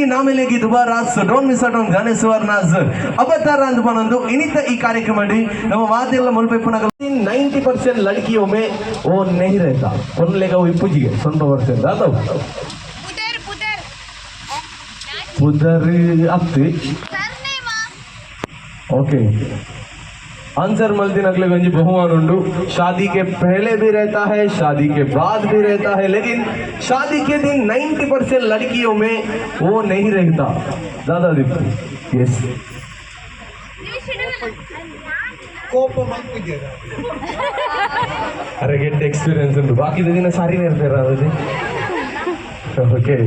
ಜಿಂದಗಿ ನಾ ಮಿಲೇಗಿ ದುಬಾರಾ. So don't miss out on Ganesh Suvarna's ಅವತಾರ ಅಂತ ಪನೊಂದು ಇನಿತ ಈ ಕಾರ್ಯಕ್ರಮ ನಮ್ಮ ಮಾತೆಲ್ಲ ಮುಲ್ಪೆಪ್ಪುನಗ 90% लड़कियों में वो नहीं रहता. ಪೊನ್ನುಲೆಗ ಅವು ಇಪ್ಪುಜಿಗೆ ಸ್ವಂತ ಪರ್ಸೆಂಟ್ ಅದು. ಪುದರ್ ಪುದರ್. ಪುದರ್ ಅತ್ತಿ. ಸರ್ನೇಮ. ಓಕೆ, आंसर मलदिन अगले गंजी बहुमान उंडू. शादी के पहले भी रहता है, शादी के बाद भी रहता है, लेकिन शादी के दिन 90% लड़कियों में वो नहीं रहता. दादा दीप्ति, यस. ಕೋಪ ಮಲ್ಪುಜೆರ. अरे गेट एक्सपीरियंस उंडु, बाकी ದಿನ ಸಾರಿ ಇರ್ತಾರ. ಓಕೆ,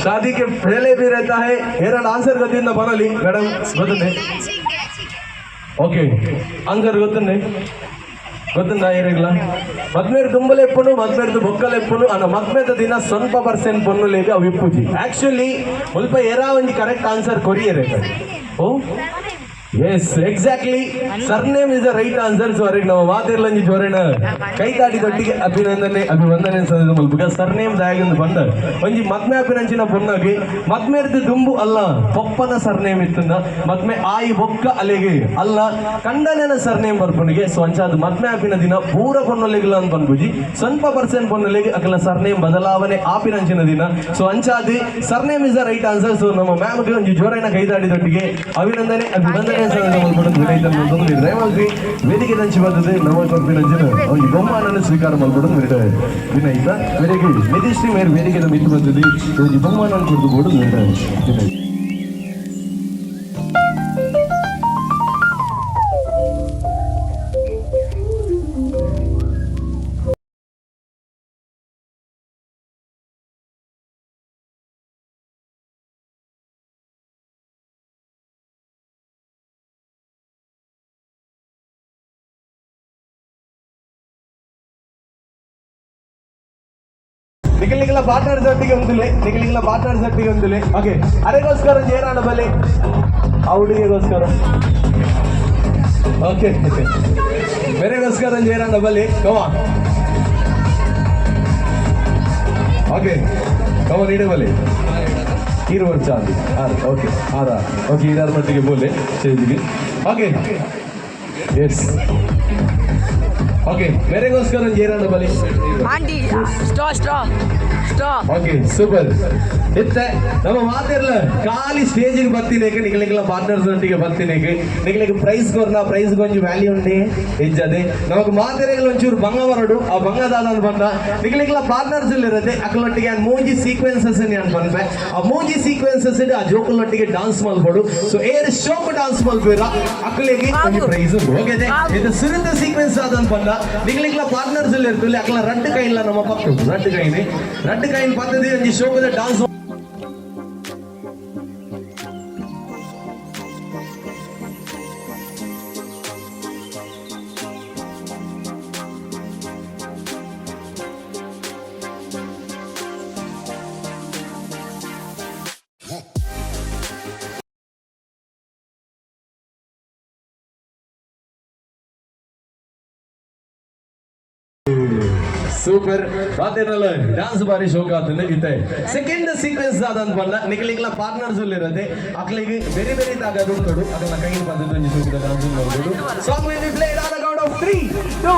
शादी के पहले भी रहता है. ಏರಡ್ ಆನ್ಸರ್ ಗೊತ್ತಿಂದ ಬರಲಿ. ಮೇಡಮ್, ಗೊತ್ತುಂಡೆ? ಓಕೆ, ಆನ್ಸರ್ ಗೊತ್ತುಂಡೆ? ಗೊತ್ತುಂದ ಏರಿಗ್ಲ? ಮದ್ಮೇರ್ ದುಂಬಲೆ ಎಪ್ಪುನು, ಮದ್ಮೇರ್ದು ಬೊಕ್ಕಲೆ ಎಪ್ಪುನು ಅನ್ನ ಮದ್ಮೆದ ದಿನ ಸ್ವಲ್ಪ ಪರ್ಸೆಂಟ್ ಪೊನ್ನುಲೇಗ ಅವು ಇಪ್ಪುಜಿ. ಆಕ್ಚುಲಿ ಮುಲ್ಪ ಏರಾ ಒಂಜಿ correct answer ಕೊರಿಯರೆ. Oh yes, exactly, surname is the right answer. So ಅವ್ರಿಗೆ ನಮ್ಮ ಮಾತಿರ್ಲಂಜಿ ಜೋರಣ ಕೈತಾಡಿ ದೊಟ್ಟಿಗೆ ಅಭಿನಂದನೆ ಅಭಿವಂದನೆ ಸಲ್ಲಿಸ ಮಲ್ಪುಗ. ಸರ್ನೇಮ್ ದಾಯಗೊಂದು ಬಂದ ಒಂಜಿ ಮದ್ಮೆ ಅಪಿನಂಚಿನ ಪೊನ್ನಗಿ ಮದ್ಮೆರ್ದು ದುಂಬು ಅಲ್ಲ ಪೊಪ್ಪನ ಸರ್ನೇಮ್ ಇತ್ತಂದ ಮದ್ಮೆ ಆಯಿ ಬೊಕ್ಕ ಅಲೆಗೆ ಅಲ್ಲ ಕಂಡನೆನ ಸರ್ನೇಮ್ ಬರ್ಪುನಿಗೆ. ಸೊ ಅಂಚಾದ ಮದ್ಮೆ ಆಪಿನ ದಿನ ಪೂರ ಪೊನ್ನೊಲೆಗಿಲ್ಲ ಅಂತ ಪನ್ಪುಜಿ, ಸ್ವಲ್ಪ ಪರ್ಸೆಂಟ್ ಪೊನ್ನೊಲೆಗೆ ಅಕಲ ಸರ್ನೇಮ್ ಬದಲಾವಣೆ ಆಪಿನಂಚಿನ ದಿನ. ಸೊ ಅಂಚಾದಿ surname is the right answer. So ನಮ್ಮ ಮ್ಯಾಮ್ಗೆ ಒಂಜಿ ಜೋರೈನ ಕೈದಾಡಿದೊಟ್ಟಿಗೆ ಅಭಿನಂದನೆ ಅಭಿವಂದನೆ ಸಲ್ಲಿಸ ಮಲ್ಪೊಡು ವಿನಯ್. ದಯಮಾಡಿ ವೇದಿಕೆ ದಂಚಿ ಬರ್ತದೆ ನಮ್ಮ ಕೊರ್ಪಿನಂಚಿನ ಒಂಜಿ ಬಹುಮಾನನ್ನು ಸ್ವೀಕಾರ ಮಲ್ಪೊಡು ವಿನಯಿತ. ವೇದಿಕೆ ನಿತೀಶ್ ಮೇರ್ ವೇದಿಕೆ ಮಿತ್ತು ಬರ್ತದೆ ಒಂಜಿ ಬಹುಮಾನ ಕೊಡ್ದು ಬೋಡು ವಿನಯ್. ನಿಖಲಿಗೆಲ್ಲ ಪಾರ್ಟ್ನರ್ಸ್ ಒಟ್ಟಿಗೆ ಒಂದುಲೆ, ನಿಖಲಿಗೆಲ್ಲ ಪಾರ್ಟ್ನರ್ಸ್ ಒಟ್ಟಿಗೆ ಒಂದುಲೆ. ಓಕೆ, ಅರೆಗೋಸ್ಕರ ಜೇರಾಣ ಬಲೆ, ಆ ಹುಡುಗಿಗೋಸ್ಕರ. ಓಕೆ, ಬೇರೆಗೋಸ್ಕರ ಜೇರಾಣ ಬಲೆ. ಕಮ ಓಕೆ, ಕಮ ನೀಡೆ ಬಲೆ. ಈರು ವರ್ಷ ಆದಿ ಆರು. ಓಕೆ, ಆರ. ಓಕೆ, ಈರಾರ ಮಟ್ಟಿಗೆ ಬೋಲೆ ಸ್ಟೇಜ್ಗೆ. ಓಕೆ, ಎಸ್, ಓಕೆ, ಬೇರೆಗೋಸ್ಕರ ಜೇರಾಣ ಬಲೆ. Aunty, straw straw straw. Okay, super. ಇತ್ತೆ ನಮ್ಮ ಮಾತಿರ್ಲ ಖಾಲಿ ಸ್ಟೇಜಿಗೆ ಬರ್ತೀನಿ, ನಿಗಲಿಗೆಲ್ಲ ಪಾರ್ಟ್ನರ್ಸ್ ಒಟ್ಟಿಗೆ ಬರ್ತೀನಿ. ನಿಗಲಿಗೆ ಪ್ರೈಸ್ ಕೊರ್ನ ಪ್ರೈಸ್ ಗೊಂಜಿ ವ್ಯಾಲ್ಯೂ ಉಂಡೆ ಇಜ್ಜದೆ. ನಮಗ್ ಮಾತೆರೆಗಳ ಒಂಚೂರು ಬಂಗ ಬರಡು. ಆ ಬಂಗದಾದ ಅಂತ ಬಂದ ನಿಗಲಿಗೆಲ್ಲ ಪಾರ್ಟ್ನರ್ಸ್ ಇರುತ್ತೆ. ಅಕ್ಕಲೊಟ್ಟಿಗೆ ಮೂಂಜಿ ಸೀಕ್ವೆನ್ಸಸ್ ನಾನು ಬಂದ್ವೆ. ಆ ಮೂಂಜಿ ಸೀಕ್ವೆನ್ಸಸ್ ಆ ಜೋಕುಲೊಟ್ಟಿಗೆ ಡಾನ್ಸ್ ಮಲ್ಪಡು. ಸೊ ಏರ್ ಶೋಕ್ ಡಾನ್ಸ್ ಮಲ್ಪೇರ ಅಕ್ಕಲಿಗೆ ಒಂಜಿ ಪ್ರೈಸ್ ಉಂಟು. ಓಕೆ, ಇದು ಸುರಿದ ಸೀಕ್ವೆನ್ಸ್ ಆದ ಬಂದ ನಿಗಲಿಗೆಲ್ಲ ಪಾರ್ಟ್ನರ್ಸ್ ಇರ್ತದೆ. ಅಕ್ಕಲ ರಡ್ಡು ಕೈಲ್ಲ ನಮ್ಮ ಪಕ್ಕ ರಡ್ಡು ಕೈನಿ ರಡ್ಡು ಕೈನ್ ಪದ್ಧತಿ ಒಂಜಿ ಶೋಕದ ಡಾನ್ಸ್. ಸೂಪರ್, ಮಾತೇನಲ್ಲ, ಡಾನ್ಸ್ ಬಾರಿ ಶೋಕ್ ಆತಂದ್ರೆ. ಇತ್ತೆ ಸೆಕೆಂಡ್ ಸೀಕ್ವೆನ್ಸ್ ಆದಂತ ಬಲ್ಲ ನಿಗಲಿಗ್ಲ ಪಾರ್ಟ್ನರ್ಸ್ ಇರತ್ತೆ. ಅಕ್ಲಿಗೆ ಬೇರೆ ಬೇರೆ ತಾಗ ಉಂಟು. ಅದನ್ನ ಕೈಗೆ ಬಂದದ್ದು ಒಂಜಿ ಶೋಕದ ಡಾನ್ಸ್ ನೋಡ್ಬೋದು. Song will be played on count of 3, 2,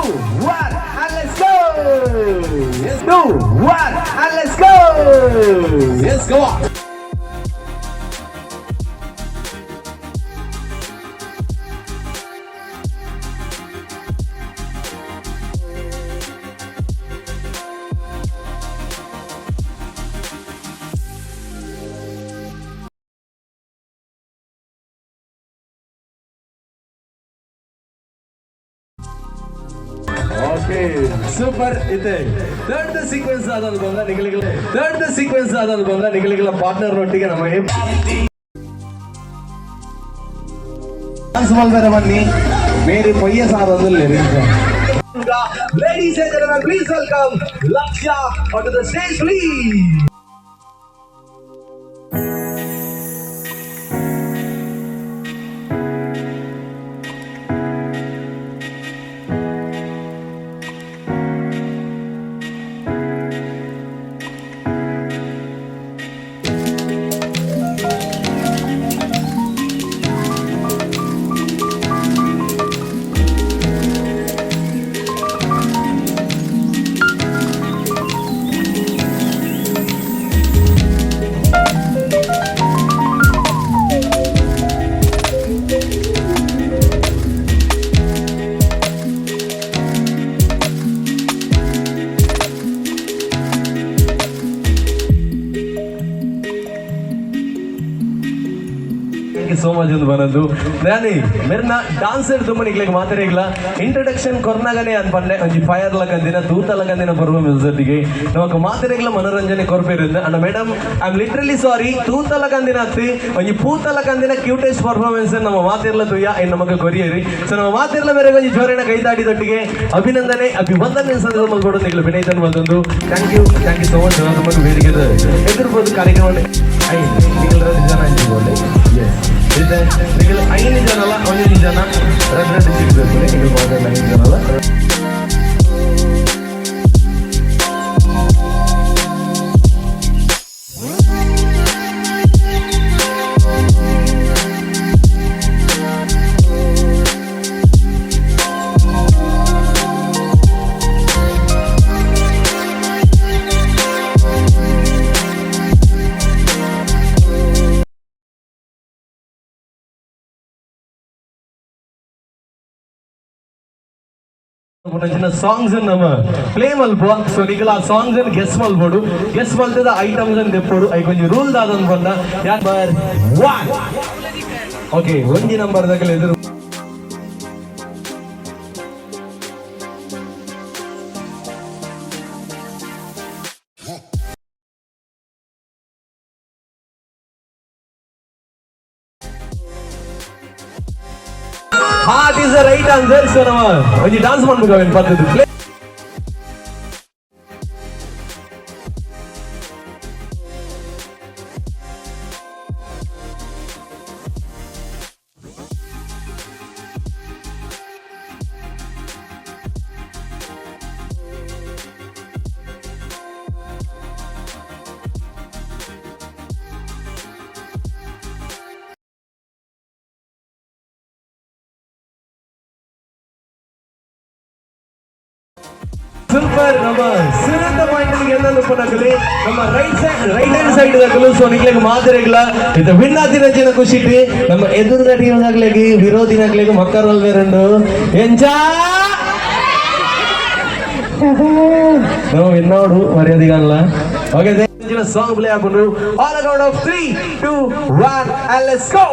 1 and let's go. Yes, 2, 1 and let's go. Yes, go on. Okay, super. ಇದೆ ಥರ್ಡ್ ಸೀಕ್ವೆನ್ಸ್ ಆದ ಬಂದ ನಿಗಲಿಗಳ ಥರ್ಡ್ ಸೀಕ್ವೆನ್ಸ್ ಆದ ಬಂದ ನಿಗಲಿಗಳ ಪಾರ್ಟ್ನರ್ ಒಟ್ಟಿಗೆ ನಮ್ಮ ಡಾನ್ಸ್ ಮಲ್ಬರ ಬನ್ನಿ. Mary ಪೊಯ್ಯ ಸಾರೊಂದು. Ladies and gentlemen, please welcome Lakshya onto the stage, please. ಆಜೊಂದು ಬನೊಂದು ನಾನಿ ಮೆರ್ನ ಡಾನ್ಸರ್ ತುಂಬ ನಿಕ್ಲೆಗ್ ಮಾತೆರೆಗ್ಲ ಇಂಟ್ರಡಕ್ಷನ್ ಕೊರ್ನಾಗನೆ ಅನ್ಪಂಡೆ ಒಂಜಿ ಫೈರ್ ಲಗಂದಿನ ತೂತ ಲಗಂದಿನ ಪರ್ಫಾರ್ಮೆನ್ಸ್ ಒಟ್ಟಿಗೆ ನಮಕ್ ಮಾತೆರೆಗ್ಲ ಮನೋರಂಜನೆ ಕೊರ್ಪೇರಿಂದ. ಅಂಡ madam, I am literally sorry, ತೂತ ಲಗಂದಿನ ಅತ್ತಿ ಒಂಜಿ ಪೂತ ಲಗಂದಿನ ಕ್ಯೂಟೆಸ್ಟ್ ಪರ್ಫಾರ್ಮೆನ್ಸ್ ನಮ್ಮ ಮಾತಿರ್ಲ ತುಯ್ಯ ಇನ್ ನಮಕ್ ಕೊರಿಯರಿ. ಸೊ ನಮ್ಮ ಮಾತಿರ್ಲ ಮೇರೆ ಒಂಜಿ ಜೋರಿನ ಕೈತಾಡಿ ದೊಟ್ಟಿಗೆ ಅಭಿನಂದನೆ ಅಭಿವಂದನೆ ಸಂದರ್ಭ ಮಲ್ಕೊಡು ನಿಕ್ಲು ವಿನಯತನ್ ಬಂದೊಂದು. Thank you, thank you so much. ನಮಕ್ ವೇದಿಕೆ ಎದುರ್ಬೋದು ಕಾರ್ಯಕ್ರಮ ಐದು ನಿಗಲ್ ರದ್ದು ಜನ ಹಂಚಿಕೊಳ್ಳಿ. ಎಸ್, ಇದೆ ನಿಗಲ್ ಐದು ಜನಲ್ಲ, ಒಂದೊಂದು ಜನ ರದ್ದು ರದ್ದು ಸಿಗಬೇಕು. ನಿಗಲ್ ಮಾತಾಡಲ್ಲ, ಐದು ಜನಲ್ಲ. ಚಿನ್ನ ಸಾಂಗ್ಸ್ ನಮ್ಮ ಪ್ಲೇ ಮಲ್ಪ. ಸೊ ನಿಗಲ ಆ ಸಾಂಗ್ಸ್ ಅನ್ನು ಗೆಸ್ ಮಲ್ಬೋಡು, ಗೆಸ್ ಮಲ್ತದ ಐಟಮ್ಸ್ ಅನ್ನು ದೆಪ್ಪೋಡು. ಐಕ್ ಒಂಜಿ ರೂಲ್ ದಾದನ್ ಬಂದ ನಂಬರ್ 1. ಓಕೆ, ಒಂಜಿ ನಂಬರ್ ದಕಲ ಎದುರು. Heart is the right answer. So ನಮ್ಮ ಒಂಜಿ ಡಾನ್ಸ್ ಮಾಡ್ಬೇಕು ಅವೇನು ಪತ್ತದು ಪ್ಲೇ. ಸೂಪರ್. ನಮ್ಮ ಸಿರಂತ ಪಾಯಿಂಟ್ ಗೆಲ್ಲಲು ಪನಕಲಿ ನಮ್ಮ right side, right hand side ದಕಲು. ಸೊ ನಿಕ್ಲೆಗ್ ಮಾತೆರೆಗ್ಲ ಇದು ವಿನ್ ಆತಿನ ಜಿನ ಖುಷಿಟಿ ನಮ್ಮ ಎದುರುದ ಟೀಮ್ ನಕ್ಲೆಗ್, ವಿರೋಧಿ ನಕ್ಲೆಗ್ ಮಕ್ಕರಲ್ ಬೇರುಂಡು. ಎಂಚ ನಾವು ವಿನ್ನೋಡು ಮರ್ಯಾದಿಗಲ್ಲ. ಓಕೆ, ಸಾಂಗ್ ಪ್ಲೇ ಹಾಕೊಂಡು all count of 3, 2, 1 and let's go.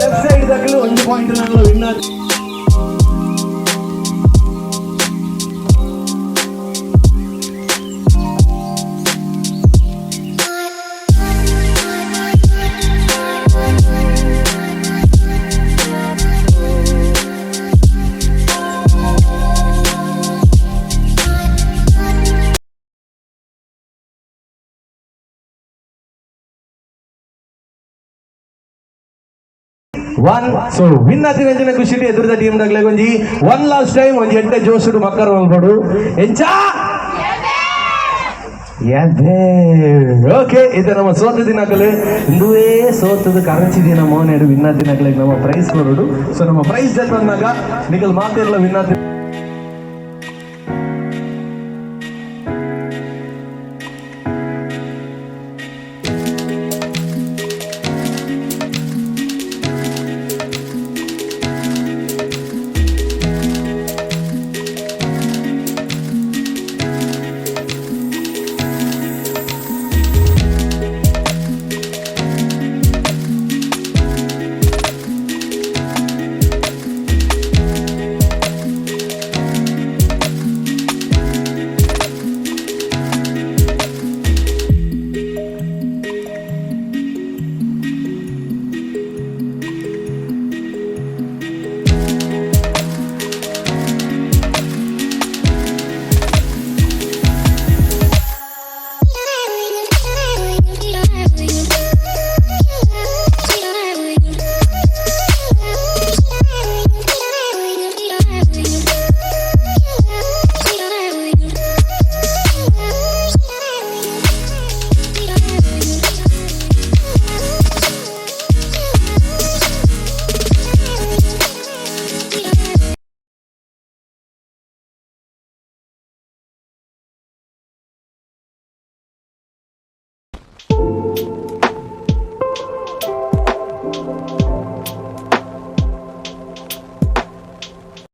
Left side ದಕಲು ಒಂದು ಪಾಯಿಂಟ್ ನಲ್ಲ ವಿನ್. ಒನ್. ಸೊ ವಿನ್ ಆತಿನ ಖುಷಿ ಎದುರುದ ಟೀಮ್ ದಗ್ಲೆ ಒಂಜಿ ಒನ್ ಲಾಸ್ಟ್ ಟೈಮ್ ಒಂಜಿ ಎಡ್ಡೆ ಜೋಶುಡು ಮಕ್ಕರ್ ಮಲ್ಪಡು. ಎಂಚ? ಓಕೆ, ಇದು ನಮ್ಮ ಸೋತ ದಿನಕಲೆ ಇಂದುವೇ ಸೋತದ ಕರಂಚಿ ದಿನ ಮೋನೆಡು ವಿನ್ ಆತಿನಕಲೆ ನಮ್ಮ ಪ್ರೈಸ್ ಕೊರಡು. ಸೊ ನಮ್ಮ ಪ್ರೈಸ್ ಬಂದಾಗ ನಿಗಲ್ ಮಾತಿರ್ಲ ವಿನ್ ಆತಿ.